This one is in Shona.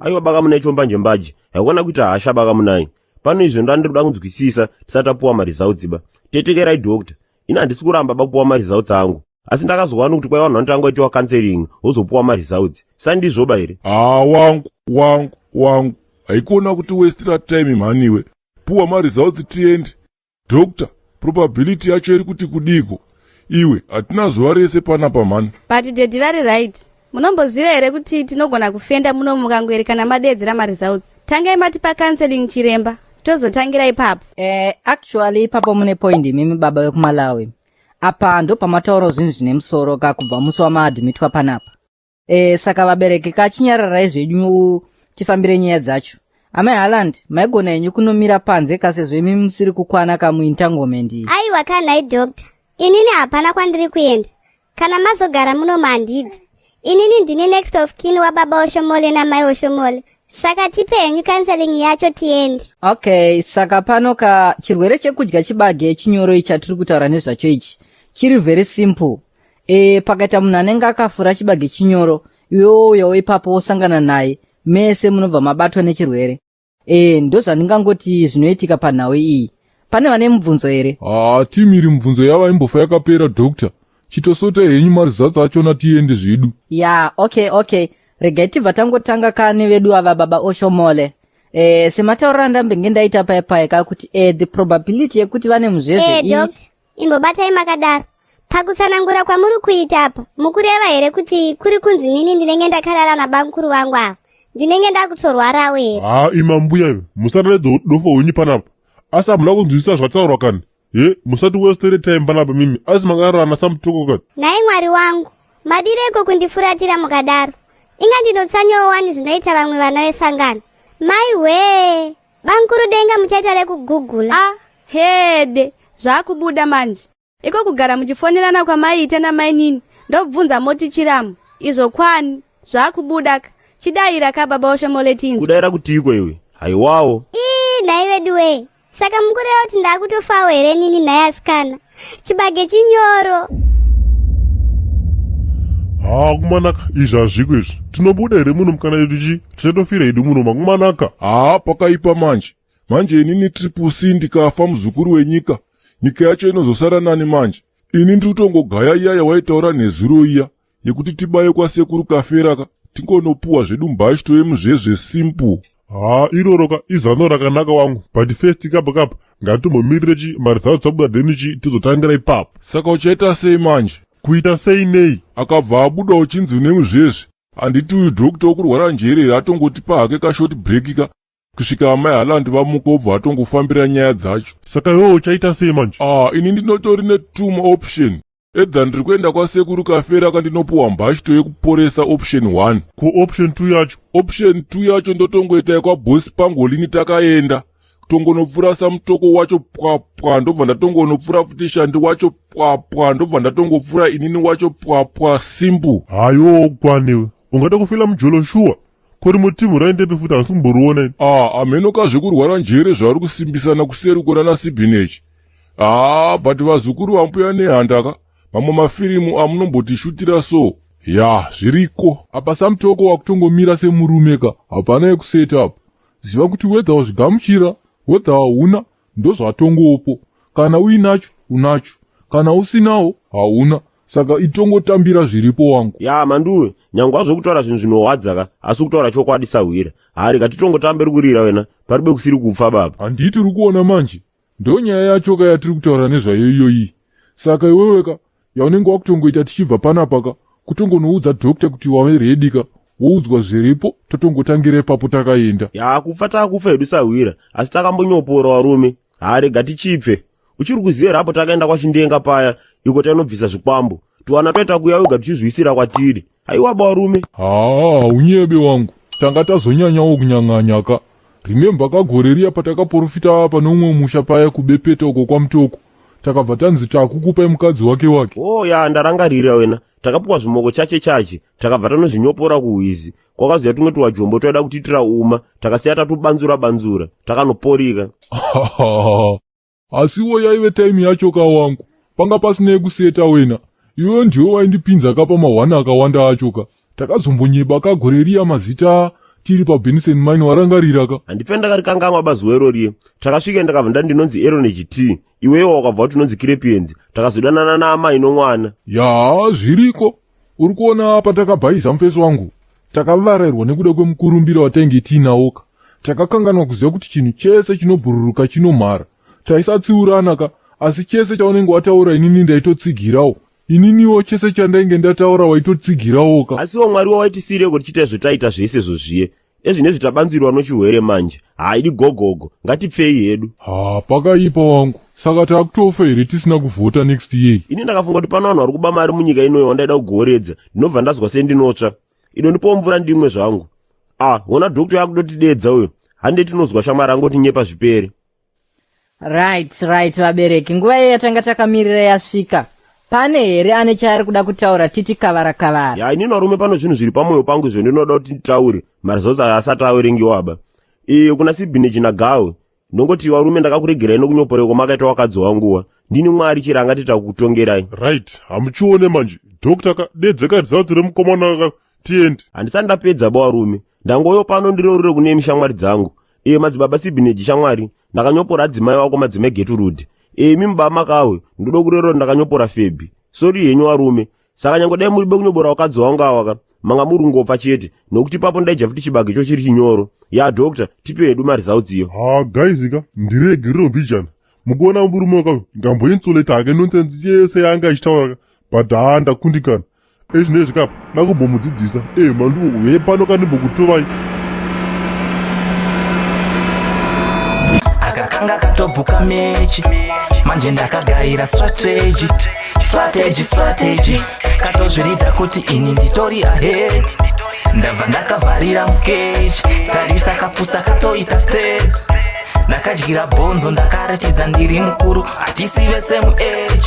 Aiwa bakamunai, chombanje mbaje haikona kuita hasha bakamunai. Pano izvo ndandiri kuda kunzwisisa tisati tapuwa maresults ba. Tetekerai doctor, ini handisi kuramba bakupuwa maresults angu, asi ndakazowana kuti kwai vanhu vanotanga vaitiwa counseling wozopuwa maresults. Sandizvoba here? Haa, wangu, wangu, wangu, haikona kuti wastera time mhaniwe. Puwa maresults tiende. Doctor, probability yacho iri kuti kudiko? Iwe, hatina zuva rese panapa mhani. But daddy vari right. Munomboziva here kuti tinogona kufenda muno mukangoerekana madedzera maresults? Tangai matipa counseling, chiremba, tozotangira ipapo. Actually ipapo mune point imimi baba vekuMalawi. Apa ndo pamataura zvinhu zvine musoro ka kubva musi wamaadmitwa panapa. Saka vabereki kachinyararai zvenyu, tifambire nyaya dzacho. Amai Haland, maigona henyu kunomira panze kasezvo imi musiri kukwana kamuentanglement iyi. Aiwa kanhai doctor, inini hapana kwandiri kuenda. Kana mazogara muno mandibvi, inini ndini next of kin wababa Oshomole namai Oshomole, saka tipe henyu counseling yacho tiende. Okay, saka pano ka chirwere chekudya chibage chinyoro ichi chatiri kutaura nezvacho ichi chiri very simple. Pakaita munhu anenge akafura chibage chinyoro, iwewo uyawo ipapo wosangana naye, mese munobva mabatwa nechirwere. Ndozvandingangoti zvinoitika panhau iyi. Pane vane mubvunzo here? Haa, timiri mubvunzo yava imbofa yakapera, doctor. Chitosota henyu maresults achona tiende zvedu. Ya, okay, regai tibva tangotanga kane vedu ava, baba Oshomole. Sematauriro andambenge ndaita paipai ka kuti the probability yekuti vane muzvezve Doctor, imbobatai makadaro. Pakutsanangura kwamuri kuita apa, mukureva here kuti kuri kunzi nini ndinenge ndakarara nabamukuru vangu ava ndinenge ndakutorwarawo here? Haa, ima mbuya iwe, musaratidza udofo hwenyu panapa. Asi hamuna kunzwisisa zvataurwa kani? He, musati wastere time panapa mimi. Asi makarara nasamutoko kani? Nhai Mwari wangu, madireko kundifuratira mukadaro? Inga ndinotsanyawo wani zvinoita vamwe vana vesangano. Mai wee, bamukuru, denga muchaita rekugugula. A hede, zvaakubuda manje. Iko kugara muchifonerana kwamaiita namainini, ndobvunza moti chiramu. Izvo kwani zvaakubuda ka. Chidayira ka, baba Oshomoletinzi. Kudayira kutiko iwe? Haiwawo. Ii, nhai vedu wee, saka mukureva kuti ndaakutofawo here nini? Nhai asikana, chibage chinyoro. Haa kumanaka, izvi hazviko izvi. Tinobuda here muno mukana tichi tichatofira hedu muno makumanaka? Haa, pakaipa manje. Manje inini Triple C ndikafa, muzukuru wenyika, nyika yacho inozosara nani manje? Ini ndiri kutongogaya iya yawaitaura nezuro iya yekuti tibaye kwasekuru Kaferaka, tingonopuwa zvedu mbashito yemuzvezve, simple. Haa, iroro ka izano rakanaka wangu, but first kapa kapa ngatimbomirire chi maresults abuda, then chi tizotangira ipapo. Saka uchaita sei manje? Kuita sei nei? Akabva abuda uchinzi une muzvezve, handiti? Uyu doctor wokurwara njere here atongotipa hake kashort break ka kusvika amai Haland vamuka, obva atongofambira nyaya dzacho. Saka iwewe uchaita sei manje? Ah, ini ndinotori netwo option. Either ndiri kuenda kwasekuru Kafera kandinopuwa mbashito yekuporesa, option 1. Ko option 2 yacho? Option 2 yacho ndotongoita yekwabosi Pangolini. Takaenda tongonopfura samutoko wacho pwapwa, ndobva ndatongonopfura futi shandi wacho pwapwa, ndobva ndatongopfura inini wacho pwapwa, simple. Hayiwo kwanewe, ungada kufila mujolo shuwa? Kuri mutimu raendepi futi? Handisi kumboriona ini. Ah, hameno kazvekurwara njere zvavari kusimbisana kuseri kona nasibinechi. Haa, but vazukuru vambuya Nehandaka, mamwe mafirimu amunombotishutira so ya zviriko. Apa samutoko wakutongomira semurume ka, hapana yekuset up. Ziva kuti whether wazvigamuchira, whether hauna, ndozvatongopo. Kana uinacho unacho, kana usinawo hauna. Saka itongotambira zviripo wangu. Ya manduwe, nyange wazvokutaura zvinhu zvinorwadza ka, asi kutaura chokwadi sahwira. Hari katitongotamberi kurira wena, paribe kusiri kupfa baba. Handiti uri kuona manje? Ndo nyaya yacho ka yatiri kutaura nezvayo iyoyi. Saka iwewe ka, yaunenge wakutongoita tichibva panapa ka, kutongonoudza doctor kuti wave ready ka, woudzwa zviripo, totongotangira ipapo takaenda. Ya, kufa taakufa hedu sahwira, asi takambonyopora varume. Harega tichipfe. Uchiri kuziva here apo takaenda kwaChindenga paya, iko tainobvisa zvikwambo? Tuwana toita kuya wega tichizviisira kwatiri. Aiwa varume. Haa, unyebe wangu, tanga tazonyanyawo kunyang'anya ka. Remember kagore riya patakaprofita pane umwe musha paya kuBepeta uko kwaMutoko, takabva tanzi takukupai mukadzi wake wake? O ya, ndarangarira wena. Takapuwa zvimoko chache chache, takabva tanozvinyopora kuhwizi. Kwakazoya tumwe tuwajombo twaida kutiitira uma, takasiya tatubanzura banzura, takanoporika. Asiwo yaive time yacho ka wangu, panga pasina yekuseta wena. Iwewe ndiwe waindipinza ka pamahwani akawanda acho ka. Takazombonyeba kagore riya mazita. Tiri paBenison Mine, warangarira ka? Handife ndakarikangamwa bazuva iroriye. Takasvika, ndakabva ndati ndinonzi Eroneji T, iwewo wakabva kuti unonzi Kirepienzi. Takazodanana naamai nomwana. Ya, zviriko. Uri kuona patakabhaisa mufesi wangu, takavarairwa nekuda kwemukurumbira watainge tiinawoka. Takakanganwa kuziva kuti chinhu chese chinobhururuka chinomhara. Taisatsiurana ka, asi chese chaunenge wataura inini ndaitotsigirawo, ininiwo chese chandainge ndataura waitotsigirawo ka. Asiwo Mwari wawaitisiyireko tichiita zvetaita zvese zvozviye ezvinezvi, tabanzirwa nochirwere manje. Haidi gogogo, ngatipfei hedu. Ha, pakaipa wangu. Saka taakutofa here tisina kuvhota next year? Ini ndakafunga kuti pano vanhu vari kuba mari munyika inoyo wandaida kugoredza, ndinobva ndazwa sendinotsva. Idondipawo mvura ndimwe zvangu. Ah, hona doctor yakudotidedza uyo. Hande tinozwa shamwari angotinyepa zvipere. Right, vabereki, nguva iye yatanga takamirira yasvika. Pane here ane chaari kuda kutaura titi kavara kavara? Ya, inini varume, pano zvinhu zviri pamwoyo pangu izvo ndinoda kuti nditaure maresults aya asati awerengiwa aba. Iyo kuna Sibineji naGawe, ndongoti varume, ndakakuregerai nokunyoporeko makaita wakadzi wanguwa. Ndini Mwari chero angatita kukutongerai. Right, hamuchione manje doctor ka, dedzeka results remukomana ka, tiende. Handisati ndapedza ba varume, ndangoyo pano ndireurire kune shamwari dzangu. Iye madzibaba Sibineji, shamwari, ndakanyopora adzimai wako madzimai Geturudi. Imi mubaba Makawe, ndoda kurerura ndakanyopora Febi. Sorry henyu varume. Saka nyange dai muri bekunyobora wakadzi wangu awaka, manga muri kungofa chete, nokuti ipapo ndaidya futi chibage cho chiri chinyoro. Ya doctor, tipe hedu maresults iyo. Ha guys ka, ndiregerero mbijana. Mukuona murume waka ndamboinsulate hake nonsense yese yaanga achitaura, but haa, ndakundikana. Ezvinezvi kapa ndakumbomudzidzisa e mandu hepano kandimbokutovai. Akakanga katobhuka mechi manje, ndakagaira strategy, strategy, strategy. Katozvirida kuti ini nditori ahead, ndabva ndakavharira mukeji. Tarisa kapusa katoita state. Ndakadyira bhonzo, ndakaratidza ndiri mukuru, hatisi vese muage.